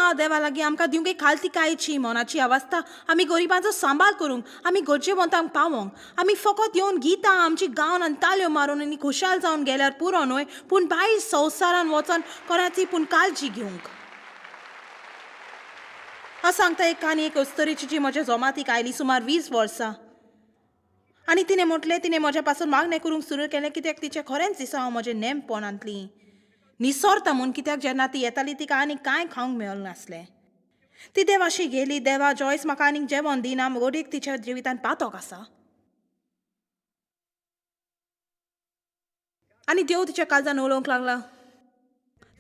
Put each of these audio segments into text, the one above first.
हांव देवा लागीं आमकां दिवंक एक खालतिकायेची मनाची अवस्था, आमी गरिबांचो सांबाळ करूंक, आमी गरजेवंतांक पावोंक. आमी फकत येवन गितां आमची गावन आनी ताळयो मारून आनी खुशाल जावन गेल्यार पुरो न्हय, पूण भायर संवसारान वचोन कोणाची पूण काळजी घेवंक. हांव सांगता एक काणी एक अस्तरेची जी म्हज्या जमातीक आयली सुमार 20 वर्सां. आनी तिणें म्हटलें, तिणें म्हज्या पासून मागणें करूंक सुरू केलें कित्याक तिचें खरेंच दिसा हांव म्हजें नेमपणांतली निसरता म्हूण, कित्याक जेन्ना ती येताली तिका आनीक कांय खावंक मेळनासलें. ती देवाशी गेली, देवा जॉयस म्हाका आनीक जेवण दिना, गोडीक तिच्या जिवितान पातक आसा. आनी देव तिच्या काळजान उलोवंक लागला.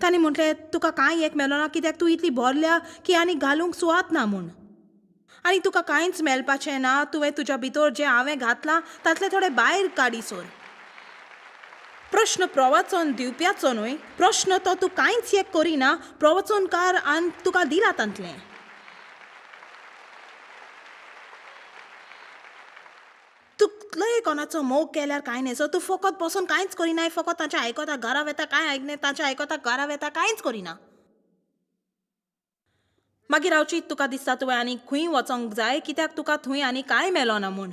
ताणें म्हटलें, तुका कांय एक मेळना कित्याक तूं इतली भरल्या की आनी घालूंक सुवात ना म्हूण, आनी तुका कांयच मेळपाचें ना. तुवें तुज्या भितर जें हांवें घातलां तातलें थोडें भायर काडीसर. प्रश्न प्रवचन दिवप्याचो न्हय, प्रश्न तो तूं कांयच एक करिना, प्रवचनकार आनी तुका दिला तांतलें. तुकलोय कोणाचो मोग केल्यार कांय न्हय, सो तूं फकत बसून कांयच करिनाय, फकत तांचें आयकता घरा वेता कांय आयकना, तांचें आयकता घरा वेता कांयच करिना. मागीर हांव तुका दिसता तुवें आनी खंय वचोंक जाय कित्याक तुका थंय आनी कांय मेळना म्हूण.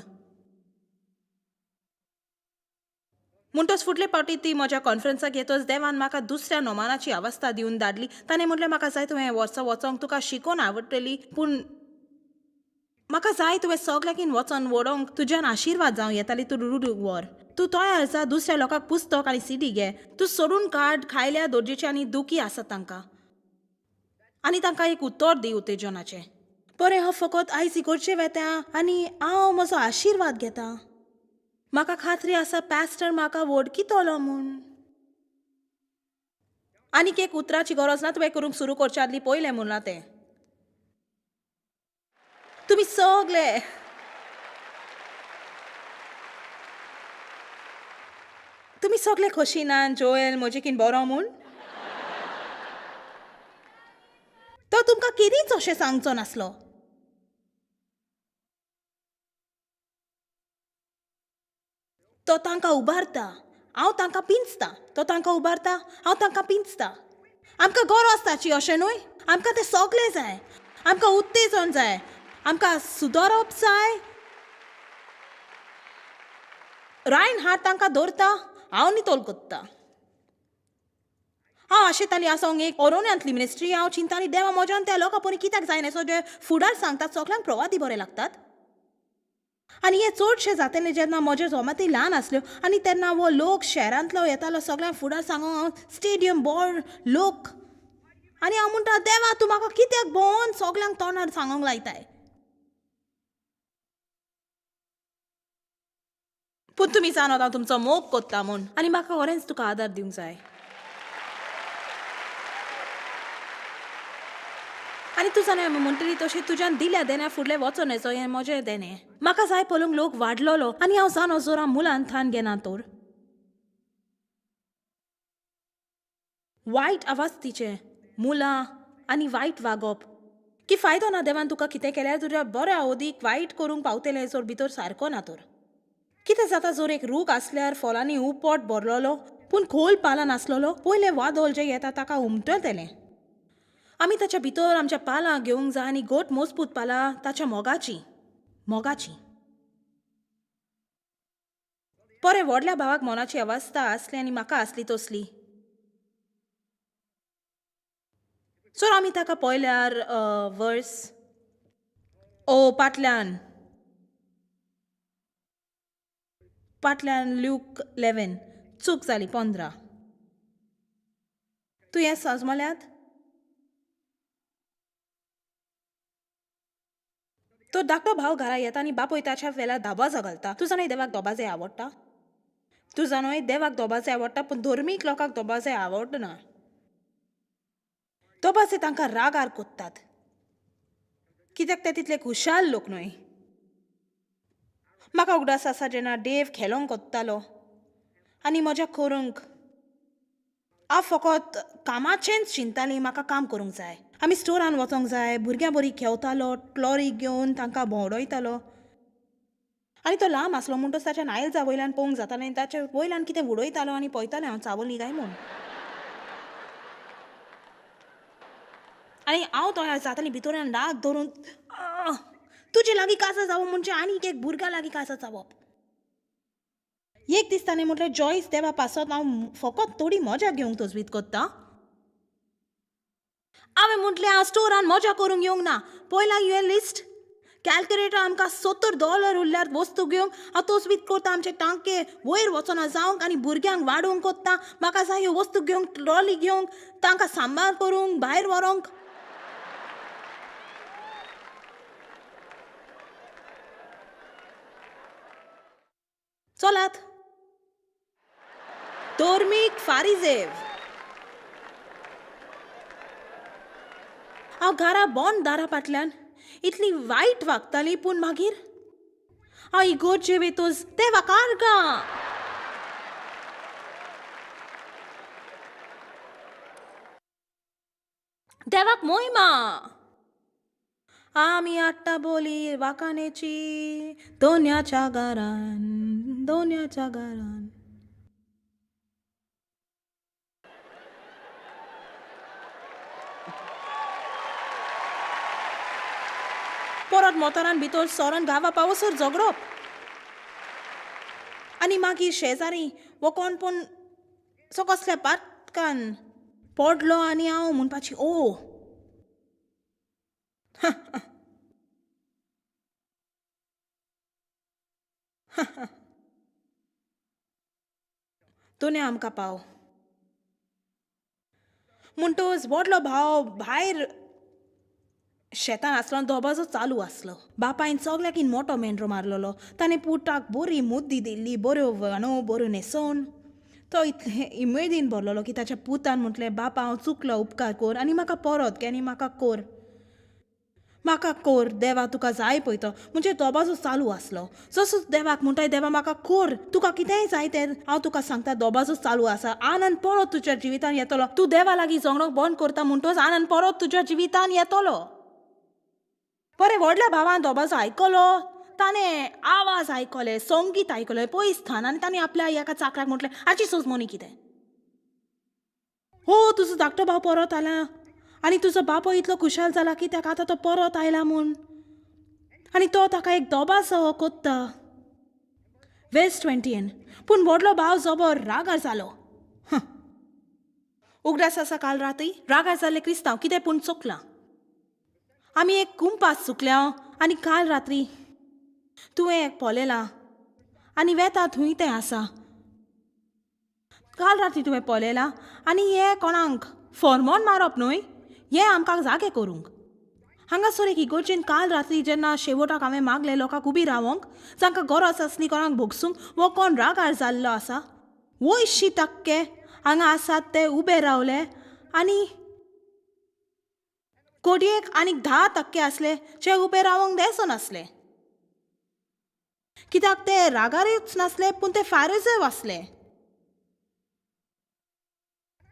म्हणटच फुडले फावटी ती म्हज्या कॉन्फरन्साक येतच देवान म्हाका दुसऱ्या नोमानाची अवस्था दिवन धाडली. ताणें म्हटलें, म्हाका जाय तुवें वर्सां वचोंक, तुका शिकोवन आवडटली, पूण म्हाका जाय तुवें सगळ्याकीन वचोन वडोवंक, तुज्यान आशिर्वाद जावं येताली. तूं रुडूक व्हर, तूं तयार जा, दुसऱ्या लोकांक पुस्तक आनी सीडी घे, तूं सोडून काड खायल्या दर्जेचे आनी दुखी आसा तांकां, आनी तांकां एक उतर दी उत्तेजनाचें. बरें, हांव फकत आयज इगोर्जे वेता आनी हांव म्हजो आशिर्वाद घेता. म्हाका खात्री आसा पास्टर म्हाका वळखितलो म्हूण. आनीक एक उतराची गरज ना, तुवें करूंक सुरू करचे आदली पयलें म्हणलां तें. तुमी सगळे तुमी सगळे खोशी ना जोएल म्हजे किन बरो म्हूण? तो तुमकां केदींच अशें सांगचो नासलो. तो तांकां उबारता, हांव तांकां पिंजता. तो तांकां उबारता, हांव तांकां पिंजता. आमकां गरज ताची, अशें न्हय? आमकां तें सगळें जाय, आमकां उत्तेजन जाय, आमकां सुदारप जाय. रायन हात तांकां दवरता, हांव नितळ कोत्ता. हांव आशेताली आसोंक एक ओरोन्यांतली मिनिस्ट्री. हांव चिंताली, देवा म्हज्यान त्या लोकां परी कित्याक जायना, सो जे फुडार सांगतात सगल्यांक प्रवादी बरे लागतात. आनी हें चडशें जातालें जेन्ना म्हज्यो जमाती ल्हान आसल्यो, आनी तेन्ना हो लोक शहरांतलो येतालो सगळ्यांक फुडार सांगूंक. हांव स्टेडियम बोर लोक, आनी हांव म्हणटा, देवा तूं म्हाका कित्याक भोंवन सगल्यांक तोंडार सांगूंक लायताय? पूण तुमी जाणा हांव तुमचो मोग कोत्ता म्हूण, आनी म्हाका खरेंच तुका आदार दिवंक जाय. आनी तूं जाणा म्हणटली तशें तुज्यान दिल्या देण्या फुडलें वचोन येचो, हें म्हजें देणें. म्हाका जाय पळोवंक लोक वाडलोलो, आनी हांव जाणो जोर मुलान थान घेना तर वायट आवाज तिचें मुलां आनी वायट वागप की फायदो ना. देवान तुका कितें केल्यार तुज्या बऱ्या अवधीक वायट करूंक पावतलें जर भितर सारको ना तर. कितें जाता जर एक रूख आसल्यार फळांनी उपट भरलोलो पूण खोल पालां नासलेलो, पयलें वादळ जें येता ताका उमटतलें. आमी ताच्या भितर आमच्या पालां घेवंक जाय आनी गोट मजबूत पालां ताच्या मोगाची मोगाची. बरें, व्हडल्या भावाक मनाची अवस्था आसली आनी म्हाका आसली तसली. सो आमी ताका पळयल्यार वर्स ओ पाटल्यान पाटल्यान ल्यूक 11, चूक जाली 15. तूं हें सजमल्यात? तो धाकटो भाव घरा येता आनी बापूय ताच्या वेल्यार दबाजो घालता. तूं जाणा देवाक दबाजे आवडटा? तूं जाणा देवाक दबाजे आवडटा, पूण धर्मीक लोकांक दबाजे आवडना. दबाजे तांकां रागार कोत्तात कित्याक ते तितले खुशाल लोक न्हय. म्हाका उगडास आसा जेन्ना देव खेलोंक कोत्तालो आनी मजा करूंक, हांव फकत कामाचेंच चिंताली. म्हाका काम करूंक जाय, आमी स्टोरान वचोंक जाय. भुरग्यां बरी खेवतालो, ट्लॉरी घेवन तांकां भोंवडयतालो. आनी तो लांब आसलो म्हणटच ताच्या नायल्जा वयल्यान पळोवंक जातालें आनी ताच्या वयल्यान कितें उडयतालो आनी पळयतालें हांव चावली काय म्हूण. आनी हांव तयार जातालीं भितरल्यान राग धरून, तुजे लागीं काजार जावप म्हणजे आनीक एक भुरग्या लागीं काजार जावप. एक दीस ताणें म्हटलें, जॉयस देवा पासत हांव फकत थोडी मजा घेवंक तजवीज कोत्ता. हांवें म्हटलें, हांव स्टोरान मजा करूंक येवंक ना. पयला तुवें लिस्ट कॅल्क्युलेटर आमकां $70 उरल्यार वस्तू घेवंक हांव तजवीज करता. आमचे टांके वयर वचना जावंक आनी भुरग्यांक वाडोवंक कोत्ता. म्हाका जाय ह्यो वस्तू घेवंक, ट्रॉली घेवंक, तांकां सांबाळ करूंक, भायर व्हरोंक. चलात धर्मीक फारिजेव. हांव घरा बंद दारा फाटल्यान इतली वायट वागताली, पूण मागीर हांव इगोर्जे वेतोच देवा कारगां. देवाक मोहिमा. आमी आट्टा बोली वाकानेची दोन्याच्या घरान, दोन्याच्या घरान. परत मोतारान भितर सोरोन गांवा पावसर झगडप आनी मागीर शेजारी वो कोण पूण सो कसल्या पातकान पडलो आनी हांव म्हणपाची ओ. दोनी आमकां पाव म्हणटच व्हडलो भाव भायर शेतान आसलो, दबाजो चालू आसलो. बापायन सगल्याकीन मोटो मेंढरो मारलेलो. ताणें पुताक बरी मुद्दी दिल्ली, बऱ्यो व्हाणो, बऱ्यो न्हेसण. तो इतले उमेदीन भरलेलो की ताच्या पुतान म्हटलें, बापा हांव चुकलो, उपकार कर आनी म्हाका परत घे आनी म्हाका कर, म्हाका कोर देवा तुका जाय पळय तो. म्हणजे दबाजो चालू आसलो. जसो देवाक म्हणटाय, देवा म्हाका कोर, तुका कितेंय जाय तें हांव तुका सांगता, दबाजो चालू आसा. आनंद परत तुज्या जिवितान येतलो. तूं देवा लागीं झगडोंक बंद करता म्हणटच आनंद परत तुज्या जिवितान येतलो. बरें, व्हडल्या भावान दबाजो आयकलो, ताणें आवाज आयकले, संगीत आयकलें पयस थान, आनी ताणें आपल्या एका चाकराक म्हटलें, आजी सोजमोनी कितें हो तुजो धाकटो भाव परत आयला आनी तुजो बापोय इतलो खुशाल जाला की ताका आतां तो परत आयला म्हूण, आनी तो ताका एक दबाजो कोत्ता. वेस्ट 20. पूण व्हडलो भाव जबर रागार जालो. उगडास आसा काल राती रागार जाल्ले क्रिस्तांव कितें पूण चुकलां. आमी एक कुंपास चुकल्या आनी काल रात्री तुवें एक पळयलां आनी वेता थंय तें आसा. काल राती तुवें पळयलां आनी हें कोणाक फॉर्मोन मारप न्हय, हें आमकां जागे करूंक. हांगासर एक इगोर्जेन काल रात्री जेन्ना शेवटाक हांवें मागलें लोकांक उबी रावोंक, जांकां गरज आसली कोणाक भोगसूंक, वो कोण रागार जाल्लो आसा, 80% हांगा आसात ते उबे रावले आनी कोडयेक आनीक 10% आसले जे उबे रावंक देसनासले, कित्याक ते रागारूच नासले पूण ते फारजय आसले.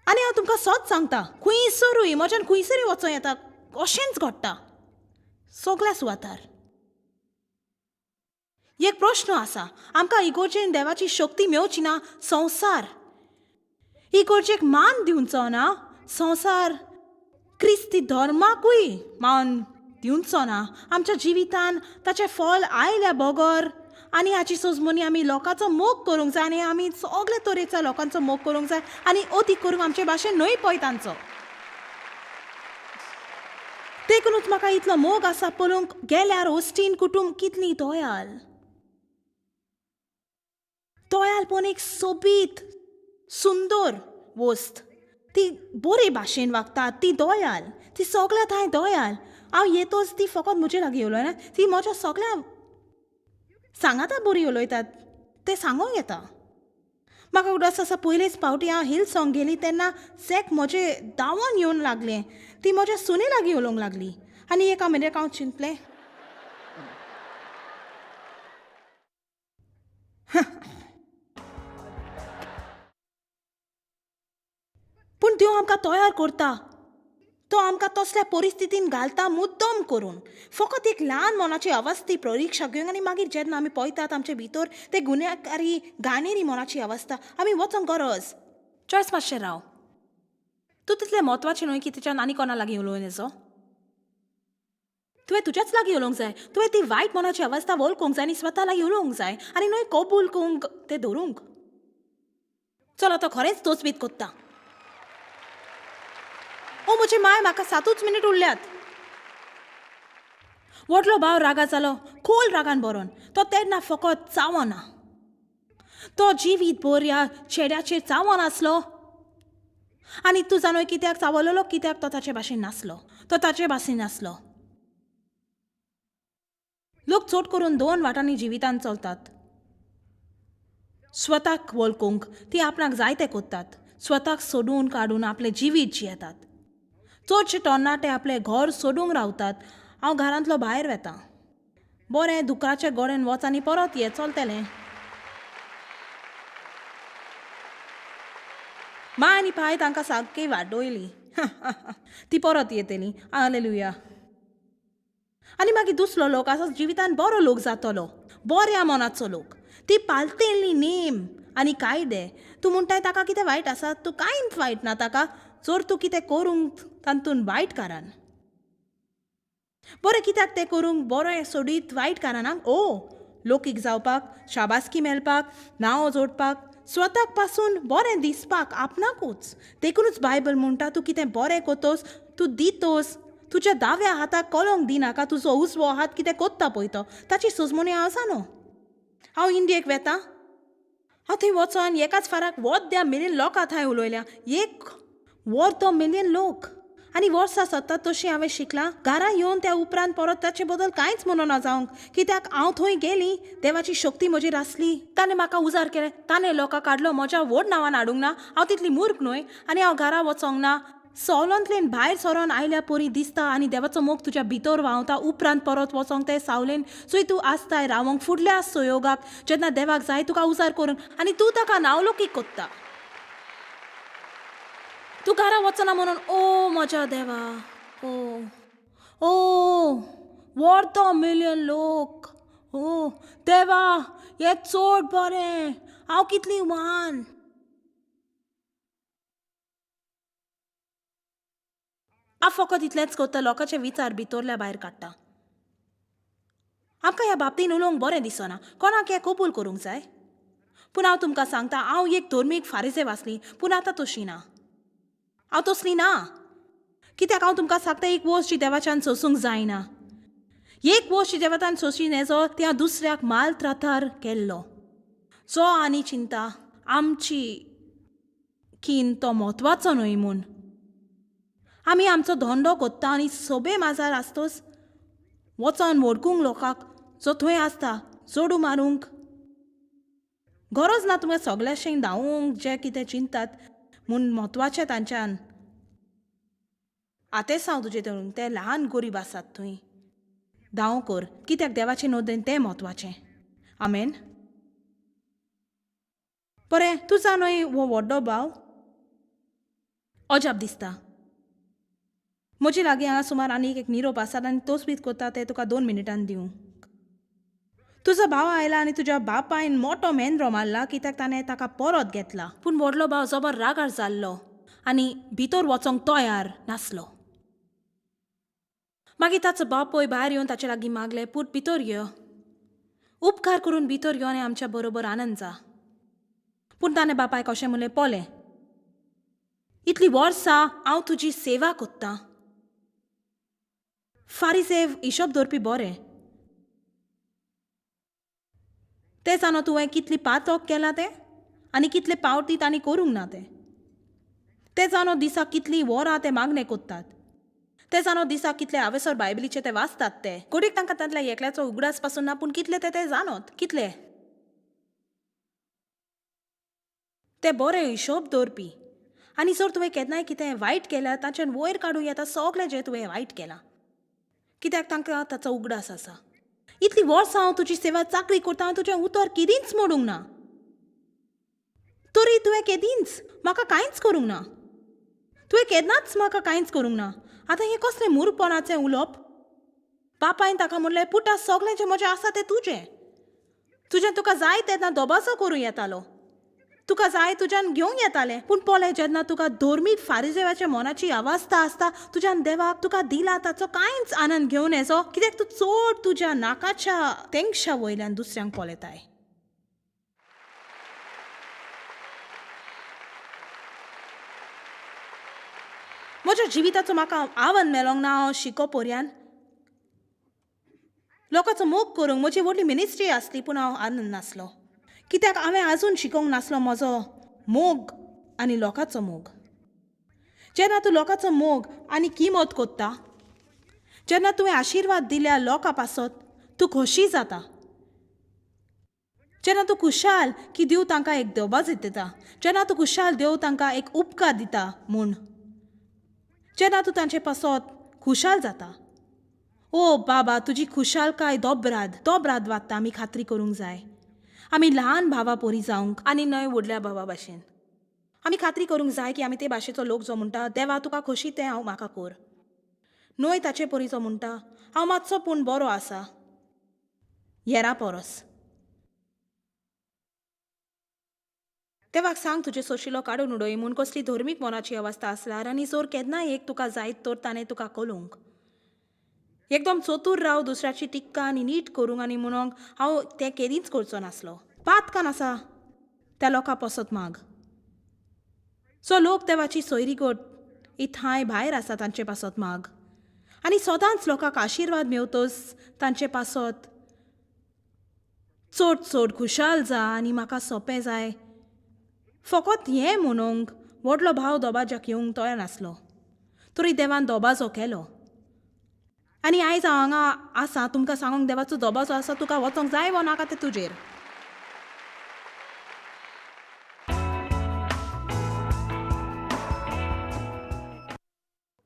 आनी हांव तुमकां सत सांगता, खुंयसरूय म्हज्यान खुंयसरूय वचों येता, अशेंच घडटा सगल्या सुवातार. एक प्रश्न आसा, आमकां इगोर्जेन देवाची शक्ती मेवची ना, संवसार इगोर्जेक मान दिवचो ना, संवसार क्रिस्ती धर्माकूय मान दिवचो ना. आमच्या जिवितान ताचें फल आयल्या बगर आनी हाची सोजमणी आमी लोकांचो मोग करूंक जाय आनी आमी सगळे तरेच्या लोकांचो मोग करूंक जाय आनी अती करूंक आमचे भाशेन न्हय पळय तांचो. देखूनच म्हाका इतलो मोग आसा पळोवंक गेल्यार ओस्टीन कुटूंब कितली दयाल, दयालपण एक सोबीत सुंदर वस्त. ती बरे भाशेन वागतात, ती दयाल, ती सगळ्या थंय दयाल. हांव येतोच ती फकत म्हजे लागीं उलयना, ती म्हज्या सगळ्या सांगाता बरी उलयतात, तें सांगूंक येता. म्हाका उगडास आसा पयलेच फावटी हांव हिल सॉंग गेली तेन्ना सेक म्हजे धांवोन येवन लागलें, ती म्हज्या सुने लागीं उलोवंक लागली आनी एका म्हयन्याक हांव चिंतलें पूण देव आमकां तयार करता, तो आमकां तसल्या परिस्थितीन घालता मुद्दम करून, फकत एक ल्हान मनाची अवस्थी परिक्षा घेवंक. आनी मागीर जेन्ना आमी पळयतात आमचे भितर ते गुन्यांवकारी घाणेरी मनाची अवस्था, आमी वचोंक गरज. चॉयस मातशें राव, तूं तितलें म्हत्वाचें न्हय की तिच्यान आनी कोणा लागीं उलोवन येचो. तुवें तुज्याच लागीं उलोवंक जाय. तुवें ती वायट मनाची अवस्था वळखूंक जाय आनी स्वता लागीं उलोवंक जाय आनी न्हय कबूल करूंक तें धरूंक. चल आतां खरेंच तोचबीत कोत्ता. ओ म्हजी माय, म्हाका 7 मिनीट उरल्यात. व्हडलो भाव रागा जालो, खोल रागान बरोवन. तो तेन्ना फकत चावना, तो जिवीत भर ह्या चेड्याचेर चावन आसलो. आनी तूं जाणूय कित्याक चावलेलो? कित्याक तो ताचे भाशेन नासलो, तो ताचे भाशेन नासलो. लोक चड करून 2 वाटांनी जिवितान चलतात. स्वताक वळखूंक ती आपणाक जायते कोत्तात, स्वताक सोडून काडून आपलें जिवीत जियेतात. चडशे तरणाटे आपलें घर सोडूंक रावतात. हांव घरांतलो भायर वेता, बरें दुकराच्या गोड्यान वच आनी परत ये, चलतलें. माय आनी पाय तांकां सारकी वाडयली. ती परत येतली, हालेलुया. आनी मागीर दुसरो लोक आसा जिवितान बरो लोक जातलो, बऱ्या मनाचो लोक. ती पालतेली नेम आनी कायदे. तूं म्हणटाय ताका कितें वायट आसा? तूं कांयच वायट ना ताका, जर तूं कितें करूंक तातूंत वायट कारण. बरें कित्याक तें करूंक बरें सोडीत वायट कारणाक? ओ लोकीक जावपाक, शाबासकी मेळपाक, नांव जोडपाक, स्वताक पासून बरें दिसपाक आपणाकूच. देखूनच बायबल म्हणटा तूं कितें बरें कोतोस, तूं दितोस, तुज्या दाव्या हाताक कलोंक दिनाका तुजो उजवो हात कितें कोत्ता पळय तो, ताची सुजमणी हांव जाणो. हांव इंडियेक वेता, हांव थंय वचोन एकाच फाराक वद्या मिलियन लोकां थंय उलयल्या, 1.25 मिलियन लोक. आनी वर्सां सरतात तशीं हांवें शिकलां घरा येवन त्या उपरांत परत ताचे बद्दल कांयच म्हणना जावंक, कित्याक हांव थंय गेली, देवाची शक्ती म्हजेर आसली. ताणें म्हाका उजार केलें, ताणें लोकां काडलो, म्हज्या व्हड नांवान हाडूंक ना. हांव तितली मूर्ख न्हय आनी हांव घरा वचोंक ना. सोलोंतल्यान भायर सरोन आयल्या परी दिसता आनी देवाचो मोग तुज्या भितर व्हांवता. उपरांत परत वचोंक ते सावलेन सो तूं आसताय रावोंक फुडल्या संयोगाक, जेन्ना देवाक जाय तुका उजार करूंक आनी तूं ताका नांवलोकीक कोत्ता. तूं घरा वचना म्हणून ओ म्हज्या देवा, ओ ओ 1.25 मिलियन लोक, ओ देवा हें चड बरें, हांव कितली महान. हांव फकत इतलेंच करता, लोकांचे विचार भितरल्या भायर काडटा. आमकां ह्या बाबतीन उलोवंक बरें दिसना, कोणाक हें कबूल करूंक जाय. पूण हांव तुमकां सांगता, हांव एक धर्मीक फारीजे वाचली, पूण आतां तशी ना. हांव तसली ना, कित्याक हांव तुमकां सांगता, एक वस्त जी देवाच्यान सोसूंक जायना, एक वस्त जी देवाच्यान सोंशी नेजो, त्या दुसऱ्याक माल त्रातार केल्लो जो आनी चिंता आमची कीन तो म्हत्वाचो न्हय म्हूण. आमी आमचो धंदो कोत्ता आनी सोबे माजार आसतोच वचोन वडकूंक लोकांक जो थंय आसता जोडू मारूंक गरज ना. तुमकां सगळ्याशें धांवूंक जे कितें चिंतात म्हूण म्हत्वाचें तांच्यान. आतांच हांव तुजें धरून ते ल्हान गरीब आसात थंय धांव कर, कित्याक देवाचे नदरेन तें म्हत्वाचें. आमेन. बरें, तूं जाणय हो व्हडलो भाव अजाप दिसता. म्हजे लागीं हांगा सुमार आनीक एक निरोप आसात आनी तोच बीत कोत्ता ते तुका 2 मिनटान दिवं. तुजो भाव आयला आनी तुज्या बापायन मोटो मेंद्रो मारला, कित्याक ताणें ताका परत घेतला. पूण व्हडलो भाव जबर रागार जाल्लो आनी भितर वचोंक तयार नासलो. मागीर ताचो बापूय भायर येवन ताचे लागीं मागलें, पूत भितर यो, उपकार करून भितर यो आनी आमच्या बरोबर आनंद जा. पूण ताणें बापायक अशें म्हणलें, पोले इतली वर्सां हांव तुजी सेवा कोत्तां, फारीसेव हिशोब दवरपी बरें, तें जाणो तुवें कितली पातक केलां तें आनी कितले पावटी तांणी करूंक ना तें, तें जाणो दिसाक कितलीं वरां ते मागणें कोत्तात, तें जाणो दिसाक कितले हावेसर बायबलीचे ते वाचतात, ते कोडीक तांकां तांतल्या एकल्याचो उगडास पासून ना, पूण कितले ते जाणोत, कितले ते बरे हिशोब दवरपी. आनी जर तुवें केन्नाय कितें वायट केल्यार तांच्यान वयर काडूं येता सगळें जें तुवें वायट केलां, कित्याक तांकां ताचो उगडास आसा. इतली वर्सां हांव तुजी सेवा चाकरी करता, हांव तुजें उतर केदींच मोडूंक ना, तरी तुवें केदींच म्हाका कांयच करूंक ना, तुवें केन्नाच म्हाका कांयच करूंक ना. आतां हें कसलें मूर्खपणाचें उलोवप. बापायन ताका म्हणलें, पुता सगळें जें म्हजें आसा तें तुजें, तुजें तुका जाय तेन्ना दबाजो करूं येतालो, तुका जाय तुज्यान घेवंक येतालें. पूण पळय, जेन्ना तुका धर्मीक फारिजेवाच्या मनाची अवस्था आसता, तुज्यान देवाक तुका दिला ताचो कांयच आनंद घेवन येचो, कित्याक तूं चड तुज्या नाकाच्या तेंगशा वयल्यान दुसऱ्यांक पळयताय. म्हज्या जिविताचो म्हाका आव्हान मेलोंक ना हांव शिको पर्यान लोकांचो मोग करूंक. म्हजी व्हडली मिनिस्ट्री आसली, पूण हांव आनंद नासलो, कित्याक हांवें आजून शिकोवंक नासलो म्हजो मोग आनी लोकांचो मोग. जेन्ना तूं लोकांचो मोग आनी किमत कोत्ता, जेन्ना तुवें आशिर्वाद दिल्या लोकां पासत, तूं खोशी जाता. जेन्ना तूं खुशाल की देव तांकां एक देवबाज दिता, जेन्ना तूं खुशाल देव तांकां एक उपकार दिता म्हूण, जेन्ना तूं तांचे पासत खुशाल जाता, ओ बाबा तुजी खुशालकाय दोबराद दोबराद वाडटा. आमी खात्री करूंक जाय आमी ल्हान भावा पोरी जावंक आनी न्हय व्हडल्या भावा भाशेन. आमी खात्री करूंक जाय की आमी ते भाशेचो लोक जो म्हणटा, देवा तुका खोशी तें हांव म्हाका कोर, न्हय ताचे परी जो म्हणटा हांव मातसो पूण बरो आसा येरा पोरस. देवाक सांग तुजे सोशिलो काडून उडय म्हूण कसली धर्मीक मनाची अवस्था आसल्यार, आनी जोर केन्नाय एक तुका जायत तर ताणें तुका कलोवंक. एकदम चतूर राव दुसऱ्याची टिक्का आनी नीट करूंक आनी म्हणोंक हांव तें केदींच करचो नासलो. पातकान आसा त्या लोकां पसत माग. सो लोक देवाची सोयरीगत इथांय भायर आसा तांचे पासत माग, आनी सदांच लोकांक आशिर्वाद मेवतोच तांचे पासत चड चड खुशाल जा. आनी म्हाका सोंपें जाय फकत हें म्हणूंक व्हडलो भाव दोबाज्याक येवंक तयार नासलो, तरी देवान दोबाजो केलो. आनी आयज हांव हांगा आसा तुमकां सांगूंक देवाचो दोबाजो आसा, तुका वचोंक जाय वो नाका तें तुजेर.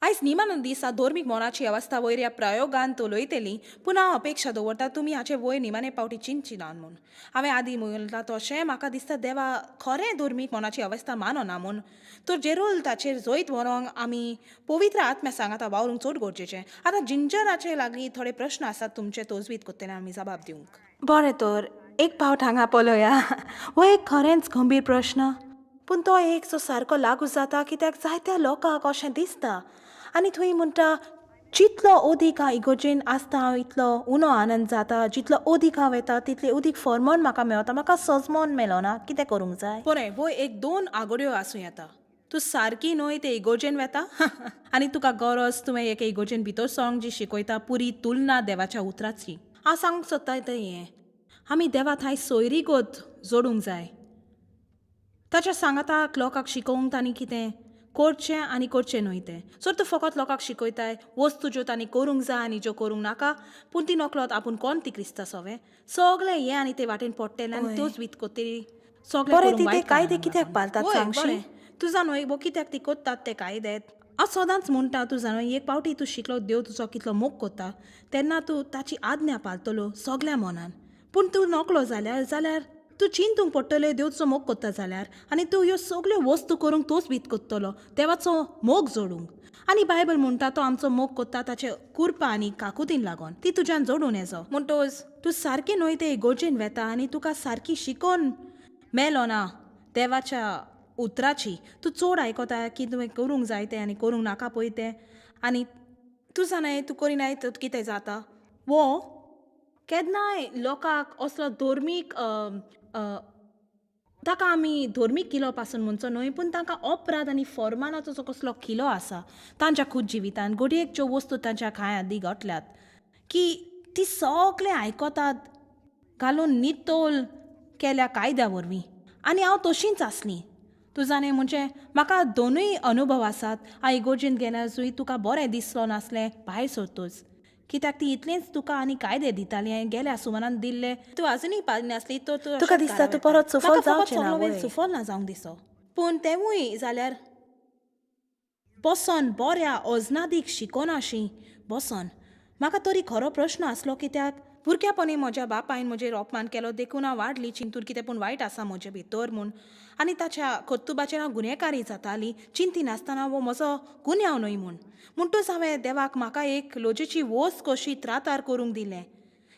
आयज निमानो दिसा धर्मीक मनाची अवस्था वयर ह्या प्रयोगान उलयतली, पूण हांव अपेक्षा दवरता तुमी हाचे वयर निमाणे पावटी चिंतची ना म्हूण. हांवें आदीं म्हणलां तशें म्हाका दिसता देवा खरें धर्मीक मनाची अवस्था मानना म्हूण, तर जेरोल ताचेर जैत व्हरोंक आमी पवित्र आत्म्या सांगाता वावरूंक चड गरजेचें. आतां जिंजराचे लागीं थोडे प्रश्न आसात तुमचे तोजवीत कोत्तले आमी जबाब दिवंक. बरें तर एक पावट हांगा पळोवया. हो एक खरेंच गंभीर प्रश्न, पूण तो एक जो सारको लागू जाता, कित्याक जायत्या लोकांक अशें दिसता. आनी थंय म्हणटा जितलो अदीक हांव इगोर्जेन आसता हांव इतलो उणो आनंद जाता, जितलो अदीक हांव येता तितलें अदीक फॉर्मोन म्हाका मेवता, म्हाका सजमोन मेलोना, कितें करूंक जाय? बरें, वो एक दोन आगोड्यो आसूं येता. तूं सारकी न्हय ते इगोर्जेन वेता आनी तुका गरज तुवें एके इगोर्जेन भितर सोंग जी शिकयता पुरी तुलना देवाच्या उतराची. हांव सांगूंक सोदता तें हें, आमी देवा थंय सोयरीगत जोडूंक जाय, ताच्या सांगाताक लोकांक शिकोवंक तांणी कितें करचें आनी करचें न्हय तें. जर तूं फकत लोकांक शिकयताय वस्तू ज्यो तांणी करूंक जाय आनी ज्यो करूंक नाका, पूण ती नकळत आपूण कोण ती क्रिस्ता सवे सगळें हें आनी ते वाटेन पडटेलें आनी त्योच वीत कोत्तली सगळें. बरें, ती ते कायदे कित्याक पाळतात सांगशी? तूं जाणो वो कित्याक ती कोत्तात ते कायदे? हांव सदांच म्हणटा, तूं जाणो एक पावटी तूं शिकलो देव तुजो कितलो मोग कोत्ता तेन्ना तूं ताची आज्ञा पाळटलो सगल्या मनान. पूण तूं नकलो जाल्यार जाल्यार तूं चिंतूंक पडटलें देव तुजो मोग कोत्ता जाल्यार, आनी तूं ह्यो सगल्यो वस्तू करूंक तोच वीत कोत्तलो देवाचो मोग जोडूंक. आनी बायबल म्हणटा तो आमचो मोग कोत्ता ताचे कुरपा आनी काकुतीन लागोन, ती तुज्यान जोडून येजो. म्हणटोच तूं सारकें न्हय ते इगोर्जेन वेता आनी तुका सारकी शिकोन मेलो ना देवाच्या उतराची, तूं चड आयकता की तुवें करूंक जाय तें आनी करूंक नाका पळय तें, आनी तूं जाणाय तूं करिनाय तर कितें जाता. वो केन्नाय लोकांक असलो धर्मीक ताका आमी धर्मीक किलो पासून म्हणचो न्हय, पूण तांकां अपराध आनी फॉर्मानाचो जो कसलो किलो आसा तांच्या खूद जिवितान, घडयेक ज्यो वस्तू तांच्या खांय आदी घटल्यात की ती सगळें आयकतात घालून नितोल केल्या कायद्या वरवीं. आनी हांव तशींच आसलीं. तूं जाणें म्हणजे म्हाका दोनूय अनुभव आसात. हांव इगोर्जेंत गेल्यार तुका बरें दिसलो नासलें भायर सरतोच, कित्याक ती इतलेंच तुका आनी कायदे दिताली. हांवें गेल्या सुमनान दिल्ले तूं आजुनूय पाळनासली तर तूं तुका दिसता तूं परत सुफल जावचें ना? सुफल ना जावंक दिसो, पूण तेंवूय जाल्यार बसोन बऱ्या अजनादीक शिकोनाशी बसोन. म्हाका तरी खरो प्रश्न आसलो, कित्याक भुरग्यापणी म्हज्या बापायन म्हजेर अपमान केलो देखून हांव वाडली चिंतून कितें पूण वायट आसा म्हजे भितर म्हूण, आनी ताच्या कर्तुबाचेर हांव गुन्यांवकारी जाताली चिंती नासतना वो म्हजो गुन्यांव न्हय म्हूण. म्हणटूच हांवें देवाक म्हाका एक लजेची वस्त कशी त्रातार करूंक दिलें,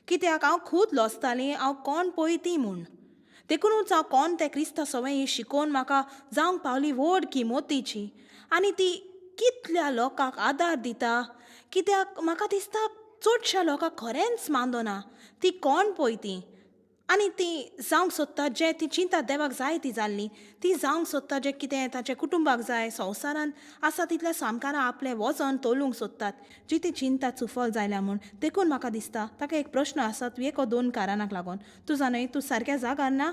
कित्याक हांव खूद लजतालीं हांव कोण पळय ती म्हूण. देखूनच हांव कोण तें क्रिस्ता सवें ही शिकोवन म्हाका जावंक पावली व्हड किमोतीची आनी ती कितल्या लोकांक आदार दिता. कित्याक म्हाका दिसता चडश्या लोकांक खरेंच मानदना ती कोण पळय ती आनी ती जावंक सोदता जें ती चिंता देवाक जाय ती जाल्ली, ती जावंक सोदता जें कितें ताच्या कुटुंबाक जाय. संवसारांत आसा तितल्या सामकारां आपलें वजन तोलूंक सोदतात जी ती चिंता चुफल जायल्या म्हूण. देखून म्हाका दिसता ताका एक प्रश्न आसत एक दोन कारणाक लागून. तूं जाणय तूं सारक्या जागार ना,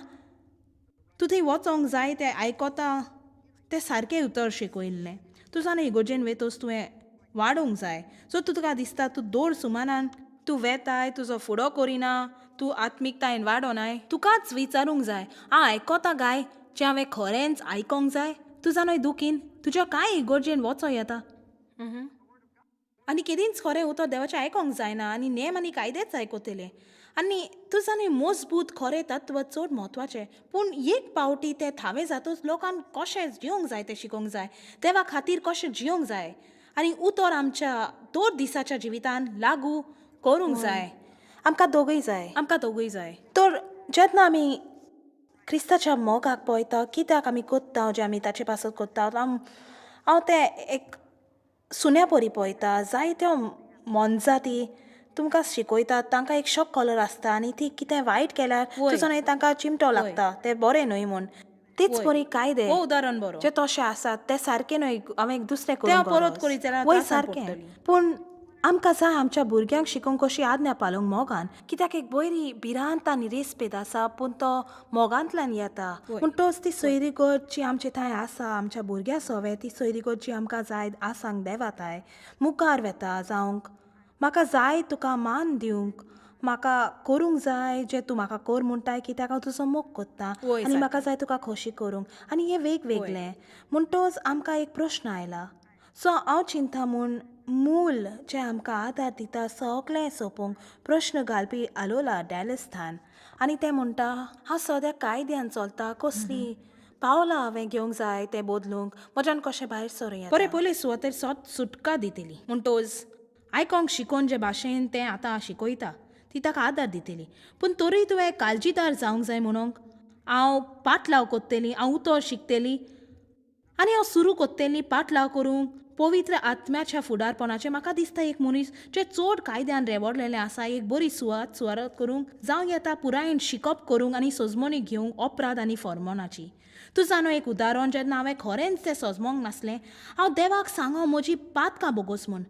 तूं थंय वचोंक जाय तें आयकता तें सारकें उतर शिकयल्लें. तूं जाणा इगोर्जेन वेतोच तुवें वाडोवंक जाय. सो तूं तुका दिसता तूं दोर सुमानान तूं वेताय, तुजो फुडो करिना, तूं आत्मिकतायेन वाडोनाय. तुकाच विचारूंक जाय आं आयकता गाय जें हांवें खरेंच आयकोंक जाय. तूं जाणय दुखीन तुज्या कांय इगोर्जेन वचो येता आनी केदींच खरें उतर देवाचें आयकोंक जायना आनी नेम आनी कायदेच आयकतले. आनी तूं जाणा मजबूत खरें तत्व चड म्हत्वाचें, पूण एक पावटी तें थावें जातूच लोकांक कशें जिवंक जाय तें शिकोवंक जाय, देवा खातीर कशें जिवंक जाय आनी उतर आमच्या दर दिसाच्या जिवितान लागू करूंक जाय. आमकां दोगूय जाय. आमकां दोगूय जाय. तर जेन्ना आमी क्रिस्ताच्या मोगाक पळयता, कित्याक आमी कोत्ता जें आमी ताचे पासत कोत्ता, हांव तें एक सुन्या परी पळयता. जायत्यो मोनजाती तुमकां शिकयतात, तांकां एक शॉक कॉलर आसता आनी ती कितें वायट केल्यार तुजो न्हय तांकां चिमटो लागता तें बरें न्हय म्हूण. तीच परी कायदे उदाहरण बरो जे तशे आसात ते सारके न्हय, हांवें एक दुसरें करूंक परत करीत जाल्यार वय सारकें. पूण आमकां जाय आमच्या भुरग्यांक शिकोवंक कशी आज्ञा पालोवंक मोगान, कित्याक एक बरी भिरांत आनी रेस्पेद आसा पूण तो मोगांतल्यान येता. पूण तोच ती सोयरीगत जी आमचे थंय आसा आमच्या भुरग्यां सोवे ती सोयरीगत जी आमकां जाय आसांक देवा थांय मुखार वेता जावंक. म्हाका जाय तुका मान दिवंक, म्हाका करूंक जाय जें तूं म्हाका कर म्हणटाय, कित्याक हांव तुजो मोग कोत्ता आनी म्हाका जाय तुका खोशी करूंक. आनी हें वेगवेगळें म्हणटोच आमकां एक प्रश्न आयला. सो हांव चिंता म्हूण मूल जें आमकां आदार दिता सगळें सोंपोवंक प्रश्न घालपी आलोला डॅलस्थान आनी तें म्हणटा हांव सद्या कायद्यान चलता, कसली पावलां हांवें घेवंक जाय तें बदलूंक, म्हज्यान कशें भायर सरूं येता. बरें पयले सुवातेर सोत सुटका दितली म्हणटोच आयकोंक शिकोवन जे भाशेन तें आतां शिकयता ती ताका आदार दितली. पूण तरूय तुवें काळजीदार जावंक जाय म्हणूंक हांव पाटलाव कोत्तली, हांव उतर शिकतली आनी हांव सुरू कोत्तली पाटलाव करूंक पवित्र आत्म्याच्या फुडारपणाचें. म्हाका दिसता एक मनीस जे चड कायद्यान रेवडलेलें आसा एक बरी सुवात सुवारत करूंक जावं येता पुरायेन शिकप करूंक आनी सजमणी घेवंक अपराध आनी फॉर्मोनाची. तूं जाणो एक उदाहरण, जेन्ना हांवें खरेंच तें सजमोंक नासलें हांव देवाक सांगो म्हजी पातकां बोगोस म्हूण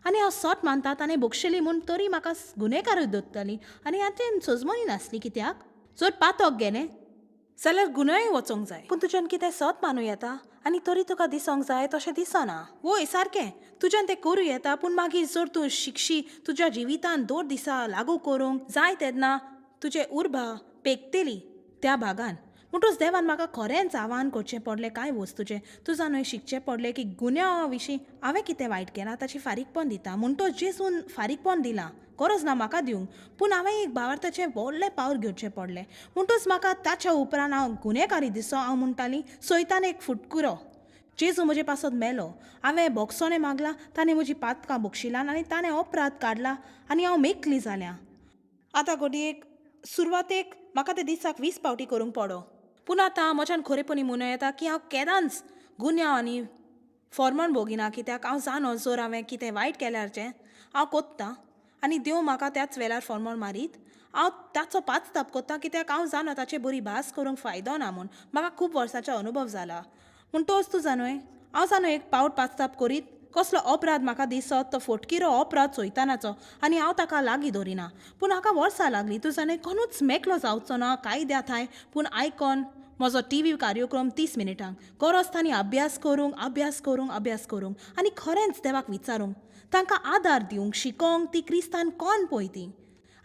आनी हांव सट मानता ताणें बक्षली म्हूण, तरी म्हाका गुन्हेकारूय दवरताली आनी हाचें सजमणी नासली. कित्याक जर पातक गेलें जाल्यार गुन्यांवय वचोंक जाय. पूण तुज्यान कितें सत मानूं येता आनी तरी तुका दिसोंक जाय तशें दिसना. वय सारकें तुज्यान तें करूं येता, पूण मागीर जर तूं शिक्षी तुज्या जिवितान दर दिसा लागू करूंक जाय तेन्ना तुजें उर्बा पेकतली त्या भागान. म्हणटूच देवान म्हाका खरेंच आव्हान करचें पडलें कांय वस्तूचें. तुजा न्हय शिकचें पडलें की गुन्यांवा विशीं हांवें कितें वायट केलां ताची फारीकपण दिता. म्हणटूच जेजून फारीकपण दिलां, गरज ना म्हाका दिवंक, पूण हांवें एक भावार्थाचें व्हडलें पावल घेवचें पडलें. म्हणटूच म्हाका ताच्या उपरांत हांव गुन्हेकारी दिसो. हांव म्हणटाली सैतान एक फुटकुरो, जेजू म्हजे पासत मेलो, हांवें बोगसोणें मागलां, ताणें म्हजी पातकां बक्षिलां आनी ताणें अपराध काडला आनी हांव मेकली जाल्या. आतां घडयेक सुरवातेक म्हाका ते दिसाक 20 पावटी करूंक पडो, पूण आतां म्हज्यान खरेपणी म्हणूं येता की हांव केदांच गुन्यांव आनी फॉर्मण भोगिना, कित्याक हांव जाणो जर हांवें कितें वायट केल्यार हांव कोत्तां आनी देव म्हाका त्याच वेळार फॉर्मण मारीत. हांव ताचो पाचताप कोत्ता कित्याक हांव जाणो ताचे बरी भास करूंक फायदो ना म्हूण. म्हाका खूब वर्सांचो अनुभव जाला. पूण तोच तूं जाणोय हांव जाणो एक पावट पाचताप करीत कसलो अपराध म्हाका दिसत तो फोटकिरो अपराध सोयतानाचो आनी हांव ताका लागीं दवरिना. पूण हाका वर्सां लागलीं. तूं जाणा कोणूच मेकलो जावचो ना कायद्या थांय, पूण आयकोन म्हजो टीव्ही कार्यक्रम 30 मिनटांक गरज तांणी अभ्यास करूंक अभ्यास करूंक अभ्यास करूंक आनी खरेंच देवाक विचारूंक, तांकां आदार दिवंक, शिकोवंक ती क्रिस्तान कोण पळय ती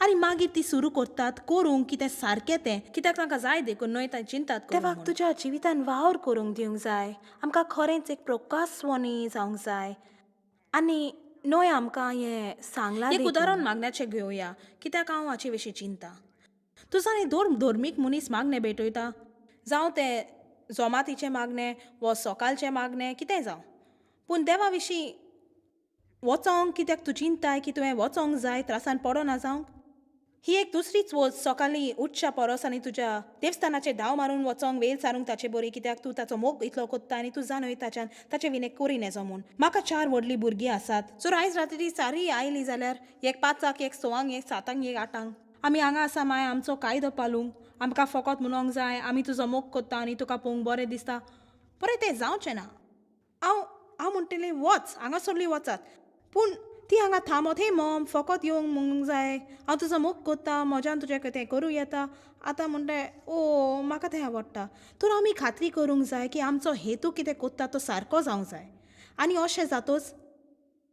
आनी मागीर ती सुरू करतात करूंक कितें सारकें तें, कित्याक तांकां जाय देखून न्हय तांची चिंतात. देवाक तुज्या जिवितान वावर करूंक दिवंक जाय. आमकां खरेंच एक प्रकाशवणी जावंक जाय आनी न्हय आमकां हें सांगलां. एक उदाहरण मागण्याचें घेवया, कित्याक हांव हाचे विशीं चिंता. तूं जाणा धर्मीक मनीस मागणें भेटयता, जावं तें जोमातीचें मागणें वा सोकालचें मागणें कितें जावं, पूण देवा विशीं वचोंक कित्याक तूं चिंताय की तुवें वचोंक जाय त्रासान पडना जावंक. ही एक दुसरीच वोज सकाळीं उठच्या परस आनी तुज्या देवस्थानाचेर धांव मारून वचोंक वेल सारूंक ताचे बरी, कित्याक तूं ताचो मोग इतलो कोत्ता आनी तूं जाणय ताच्यान ताचे विणे कोरी नेजो म्हूण. म्हाका 4 व्हडलीं भुरगीं आसात. सो आयज राती ती सारी आयली जाल्यार एक 5, एक 6, एक 7, एक 8. आमी हांगा आसा माय आमचो कायदो पालूंक. आमकां फकत म्हणोंक जाय आमी तुजो मोग कोत्ता आनी तुका पळोवंक बरें दिसता. बरें तें जावचें ना. हांव हांव म्हणटलें वच हांगासरली वचात, पूण ती हांगा थांबत. हे मॉम फकत येवंक म्हणूंक जाय, हांव तुजो मोग कोत्ता, म्हज्यान तुजें तें करूं येता. आतां म्हणटे ओ म्हाका तें आवडटा. तर आमी खात्री करूंक जाय की आमचो हेतू कितें कोत्ता तो सारको जावंक जाय आनी अशें जातोच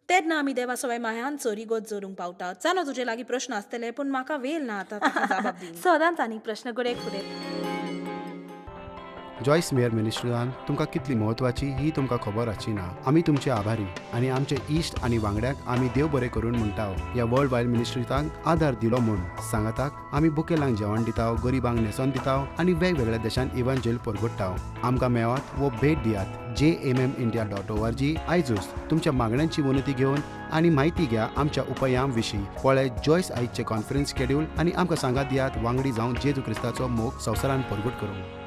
तेन्ना आमी देवा सवय मायान चोरीगोत जोरूंक पावता. जाणो तुजे लागीं प्रश्न आसतले, पूण म्हाका वेळ ना आतां ताका जाप दिवंक. सदांच आनीक प्रश्न घडये फुडें. जॉयस मेयर मिनिस्ट्रीन तुमकां कितली म्हत्वाची ही तुमकां खबर आसची ना. आमी तुमचे आभारी आनी आमचे इश्ट आनी वांगड्यांक आमी देव बरें करून म्हणटा ह्या वर्ल्ड वायड मिनिस्ट्रीतांक आदार दिलो म्हूण. सांगाताक आमी बुकेलांक जेवण दिता, गरिबांक न्हेसोन दिता आनी वेगवेगळ्या देशांत इव्हांजेल परगट्टा. आमकां मेळात वो भेट दियात jmmindia.org. आयजूच तुमच्या मागण्यांची विनंती घेवन आनी म्हायती घ्या आमच्या उपायां विशीं. पळय जॉयस आयजचें कॉन्फरन्स शेड्यूल आनी आमकां सांगात दियात वांगडी जावन जेजू क्रिस्ताचो मोग संवसारान परगट करूंक.